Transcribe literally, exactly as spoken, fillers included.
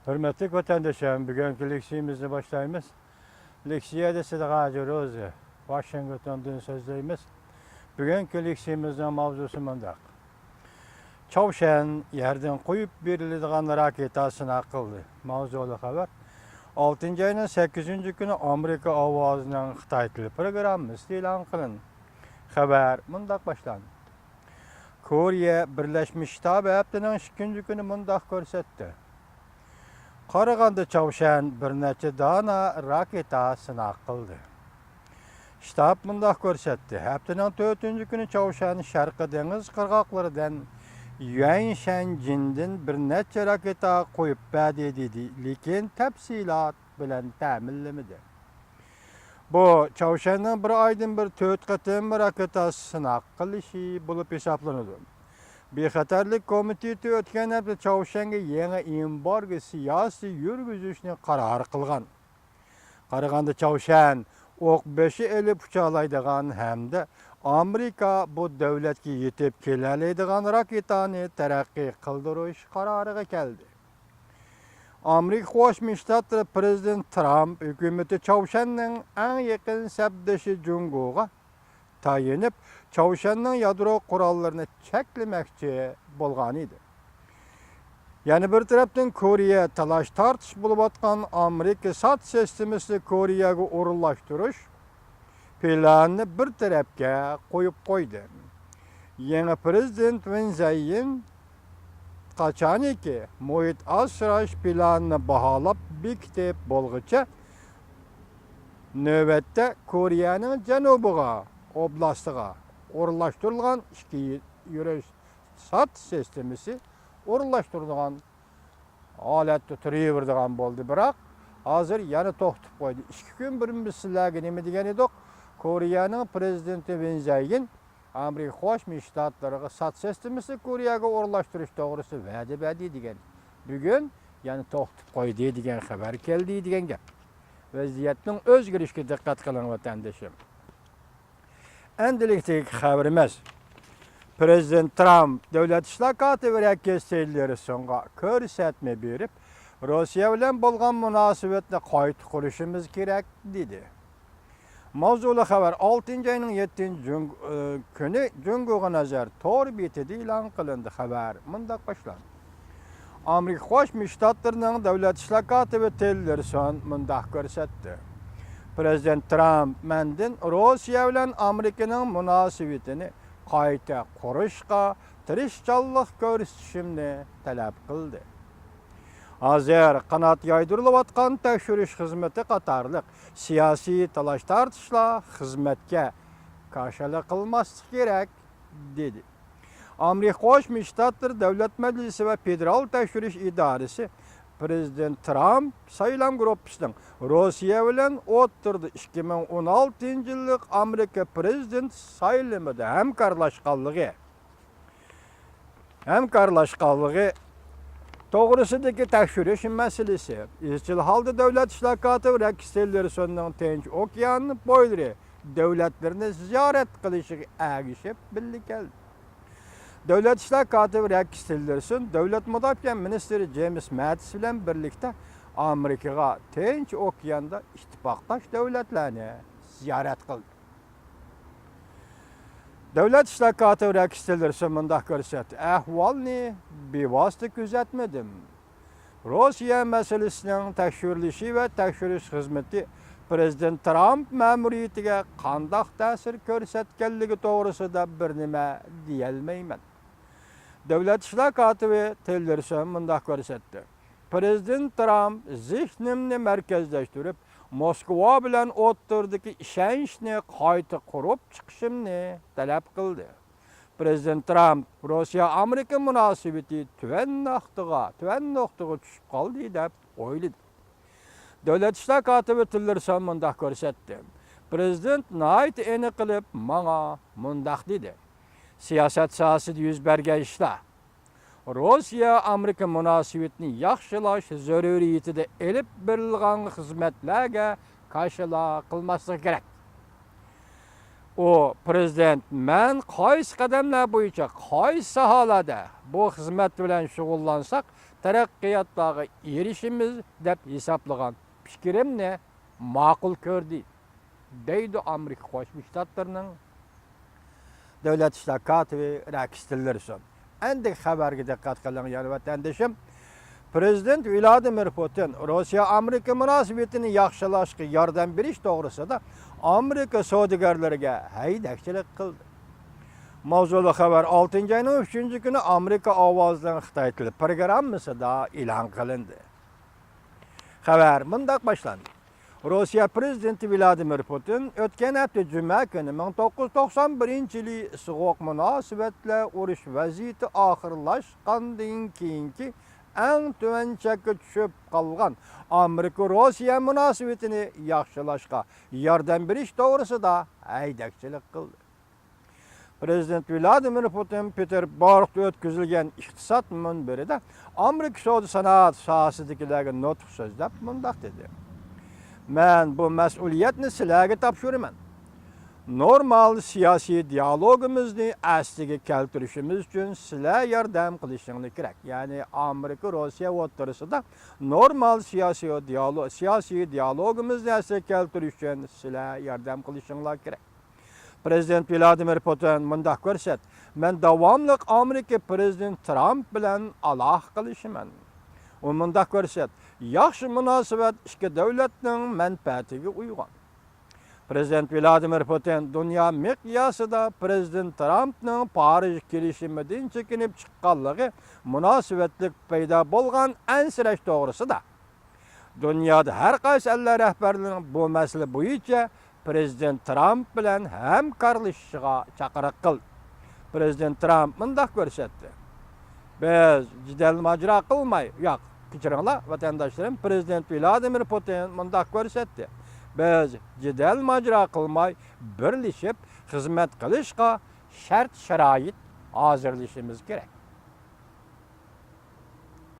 ھۆرمەتلىك ۋەتەندىشىم، بۈگۈنكى لېكسىيىمىزنى باشلايمىز. لېكسىيەدە سىدىغ ھاجى روزى، ۋاشىنگتوندىن سۆزلەيمىز. بۈگۈنكى لېكسىيىمىزنىڭ ماۋزۇسى مۇنداق: چاۋشيەن يەردىن قويۇپ بېرىلىدىغان راكېتا سىناق قىلدى. ماۋزۇلۇق خەۋەر. ئالتىنچى ئاينىڭ سەككىزىنچى كۈنى ئامېرىكا ئاۋازىنىڭ خىتاي تىلى پروگراممىسى ئېلان قىلىندى. خەۋەر مۇنداق باشلاندى. كورېيە بىرلەشمە شتابى ھەپتىنىڭ ئىككىنچى كۈنى مۇنداق كۆرسەتتى: قارىغاندا چاۋشيەن بىر نەچچە دانە راكېتا سىناق قىلدى. شتاب مۇنداق كۆرسەتتى: ھەپتىنىڭ تۆتىنچى كۈنى چاۋشيەن شەرقىي دېڭىز قىرغاقلىرىدىن يۈەنشەنجىندىن بىر نەچچە راكېتا قويۇپ بەردى دېدى، لېكىن تەپسىلات بىلەن تەمىنلىمىدى. بۇ چاۋشيەننىڭ بىر ئايدىن بىر تۆت قېتىم راكېتا سىناق قىلىشى بولۇپ ھېسابلىنىدۇ. بىخەتەرلىك كومىتېتى ئۆتكەن ھەپتە چاۋشيەنگە يېڭى ئېمبارگو سىياسىتى يۈرگۈزۈشنى قارار قىلغان. قارىغاندا چاۋشيەن ئوق بېشى ئېلىپ ئۇچالايدىغان ھەمدە ئامېرىكا بۇ دۆلەتكە يېتىپ كېلەلەيدىغان راكېتانى تەرەققىي قىلدۇرۇش قارارىغا كەلدى. ئامېرىكا قوشما شتاتلىرى پرېزىدېنت ترامپ ھۆكۈمىتى چاۋشيەننىڭ ئەڭ يېقىن سەپدىشى جۇڭگوغا تايىنىپ، چاۋشيەننىڭ يادرو قوراللىرىنى چەكلىمەكچى بولغانىدى. يەنە بىر تەرەپتىن، كورېيە تالاش-تارتىش بولۇۋاتقان ئامېرىكا ساد سىستېمىسىنى كورېيەگە ئورۇنلاشتۇرۇش پىلانىنى بىر تەرەپكە قويۇپ قويدى. يېڭى پرېزىدېنت ۋېن زەيىن قاچانكى مۇھىت ئاسراش پىلانىنى باھالاپ بېكىتىپ بولغۇچە، نۆۋەتتە كورېيەنىڭ جەنۇبىغا، ئوبلاستىغا ئورۇنلاشتۇرۇلغان ئىككى يۈرۈش ساد سىستېمىسى ئورۇنلاشتۇرۇلغان ھالەتتە تۇرۇۋېرىدىغان بولدى. بىراق، ھازىر يەنە توختىتىپ قويدى. ئىككى كۈن بۇرۇن بىز سىلەرگە نېمە دېگەن ئىدۇق؟ كورېيەنىڭ پرېزىدېنتى ۋېن زەيىن ئامېرىكا قوشما شتاتلىرىغا ساد سىستېمىسىنى كورېيەگە ئورۇنلاشتۇرۇش توغرىسىدا ۋەدە بەردى دېگەن. بۈگۈن يەنە توختىتىپ قويدى دېگەن خەۋەر كەلدى دېگەن گەپ. ۋەزىيەتنىڭ ئۆزگىرىشىگە دىققەت قىلىڭ، ۋەتەندىشىم. ئەندىلىكتىكى خەۋىرىمىز. پرېزىدېنت ترامپ دۆلەت ئىشلار كاتىپى رېكس تىللېرسونغا كۆرسەتمە بېرىپ، روسىيە بىلەن بولغان مۇناسىۋەتنى قايتا قۇرۇشىمىز كېرەك، دېدى. ماۋزۇلۇق خەۋەر. ئالتىنچى ئاينىڭ يەتتىنچى جۇڭ-، ئى، كۈنى جۇڭگوغا نەزەر تور بېتىدە ئېلان قىلىندى. خەۋەر مۇنداق باشلاندى. ئامېرىكا قوشما شتاتلىرىنىڭ دۆلەت ئىشلار كاتىپى تىللېرسون مۇنداق كۆرسەتتى: پرېزىدېنت ترامپ مەندىن روسىيە بىلەن ئامېرىكىنىڭ مۇناسىۋىتىنى قايتا قۇرۇشقا تىرىشچانلىق كۆرسىتىشىمنى تەلەپ قىلدى. ھازىر قانات يايدۇرۇلۇۋاتقان تەكشۈرۈش خىزمىتى قاتارلىق سىياسىي تالاش-تارتىشلار خىزمەتكە كاشىلا قىلماسلىق كېرەك، دېدى. ئامېرىكا قوشما شتاتلىرى دۆلەت مەجلىسى ۋە فېدېرال تەكشۈرۈش ئىدارىسى پرېزىدېنت ترامپ سايلام گۇرۇپپىسىنىڭ روسىيە بىلەن ئوتتۇرىدا ئىككى مىڭ ئون ئالتىنچى يىللىق ئامېرىكا پرېزىدېنت سايلىمىدا ھەمكارلاشقانلىقى، ھەمكارلاشقانلىقى توغرىسىدىكى تەكشۈرۈش مەسىلىسى ئىزچىل ھالدا دۆلەت ئىشلار كاتىپى رېكس تىللېرسوننىڭ تىنچ ئوكيان بويلىرى دۆلەتلىرىنى زىيارەت قىلىشىغا ئەگىشىپ بىللە كەلدى. دۆلەت ئىشلار كاتىپى رېكس تىللېرسون دۆلەت مۇداپىئە مىنىستىرى جېيمىس ماتىس بىلەن بىرلىكتە ئامېرىكىغا تىنچ ئوكياندا ئىتتىپاقداش دۆلەتلەرنى زىيارەت قىلدى. دۆلەت ئىشلار كاتىپى رېكس تىللېرسون مۇنداق كۆرسەتتى: ئەھۋالنى بىۋاسىتە كۆزەتمىدىم. روسىيە مەسىلىسىنىڭ تەكشۈرۈلۈشى ۋە تەكشۈرۈش خىزمىتى پرېزىدېنت ترامپ مەمۇرىيىتىگە قانداق تەسىر كۆرسەتكەنلىكى توغرىسىدا بىر نېمە دېيەلمەيمەن. دۆلەت ئىشلار كاتىپى تىللېرسون مۇنداق كۆرسەتتى: پرېزىدېنت ترامپ زېھنىمنى مەركەزلەشتۈرۈپ، موسكۋا بىلەن ئوتتۇرىدىكى ئىشەنچنى قايتا قۇرۇپ چىقىشىمنى تەلەپ قىلدى. پرېزىدېنت ترامپ روسىيە-ئامېرىكا مۇناسىۋىتى تۆۋەن نۇقتىغا، تۆۋەن نۇقتىغا چۈشۈپ قالدى دەپ ئويلىدى. دۆلەت ئىشلار كاتىپى تىللېرسون مۇنداق كۆرسەتتى: پرېزىدېنت ناھايىتى ئېنىق قىلىپ ماڭا مۇنداق دېدى: سىياسەت ساھەسىدە يۈز بەرگەن ئىشلار روسىيە-ئامېرىكا مۇناسىۋىتىنى ياخشىلاش زۆرۈرىيىتىدە ئېلىپ بېرىلغان خىزمەتلەرگە كاشىلا قىلماسلىق كېرەك. ئۇ، پرېزىدېنت، مەن قايسى قەدەملەر بويىچە، قايسى ساھەلەردە بۇ خىزمەت بىلەن شۇغۇللانساق، تەرەققىياتلارغا ئېرىشىمىز دەپ ھېسابلىغان پىكرىمنى ماقۇل كۆردى، دەيدۇ ئامېرىكا قوشما شتاتلىرىنىڭ دۆلەت ئىشلار كاتىپى رەكس تىللېرسون. ئەندىكى خەۋەرگە دىققەت قىلىڭ، يەنى ۋەتەندىشىم. پىرېزىدېنت ۋلادىمىر پۇتىن روسىيە ئامېرىكا مۇناسىۋىتىنى ياخشىلاشقا ياردەم بېرىش توغرىسىدا ئامېرىكا سودىگەرلىرىگە ھەيدەكچىلىك قىلدى. ماۋزۇلۇق خەۋەر ئالتىنچى ئاينىڭ ئۈچىنچى كۈنى ئامېرىكا ئاۋازىنىڭ خىتاي تىلى پروگراممىسىدا ئېلان قىلىندى. خەۋەر مۇنداق باشلاندى. روسىيە پىرېزىدېنتى ۋلادىمىر پۇتىن ئۆتكەن ھەپتە جۈمە كۈنى مىڭ توققۇز يۈز توقسان بىرىنچى يىلى سوغۇق مۇناسىۋەتلەر ئۇرۇش ۋەزىيىتى ئاخىرلاشقاندىن كېيىنكى ئەڭ تۆۋەن چەككە چۈشۈپ قالغان ئامېرىكا روسىيە مۇناسىۋىتىنى ياخشىلاشقا ياردەم بېرىش توغرىسىدا ھەيدەكچىلىك قىلدى. پىرېزىدېنت ۋلادىمىر پۇتىن پېتېربۇرگدا ئۆتكۈزۈلگەن ئىقتىساد مۇنبىرىدە ئامېرىكا سودا سانائەت ساھەسىدىكىلەرگە نۇتۇق سۆزلەپ مۇنداق دېدى: مەن بۇ مەسئۇلىيەتنى سىلەرگە تاپشۇرىمەن. نورمال سىياسىي دىئالوگىمىزنى ئەسلىگە كەلتۈرۈشىمىز ئۈچۈن سىلەر ياردەم قىلىشىڭلار كېرەك. يەنى ئامېرىكا روسىيە ئوتتۇرىسىدا نورمال سىياسىي دىئالو-، سىياسىي دىئالوگىمىزنى ئەسلىگە كەلتۈرۈش ئۈچۈن سىلەر ياردەم قىلىشىڭلار كېرەك. پىرېزىدېنت ۋلادىمىر پۇتىن مۇنداق كۆرسەت، مەن داۋاملىق ئامېرىكا پىرېزىدېنتى ترامپ بىلەن ئالاقە قىلىشىمەن. ئۇ مۇنداق كۆرسەت، ياخشى مۇناسىۋەت ئىككى دۆلەتنىڭ مەنپەئەتىگە ئۇيغۇن. پىرېزىدېنت ۋلادىمىر پۇتىن دۇنيا مىقياسىدا پىرېزىدېنت ترامپنىڭ پارىژ كېلىشىمىدىن چېكىنىپ چىققانلىقى مۇناسىۋەتلىك پەيدا بولغان ئەنسىرەش توغرىسىدا، دۇنيادا ھەر قايسى ئەللەر رەھبەرلىرىنىڭ بۇ مەسىلە بويىچە پىرېزىدېنت ترامپ بىلەن ھەمكارلىشىشىغا چاقىرىق قىلدى. پىرېزىدېنت ترامپ مۇنداق كۆرسەتتى: بىز جېدەل ماجىرا قىلماي، ياق، كەچۈرۈڭلار، ۋەتەنداشلىرىم، پىرېزىدېنت ۋلادىمىر پۇتىن مۇنداق كۆرسەتتى: بىز جېدەل ماجىرا قىلماي، بىرلىشىپ خىزمەت قىلىشقا شەرت-شارائىت ھازىرلىشىمىز كېرەك.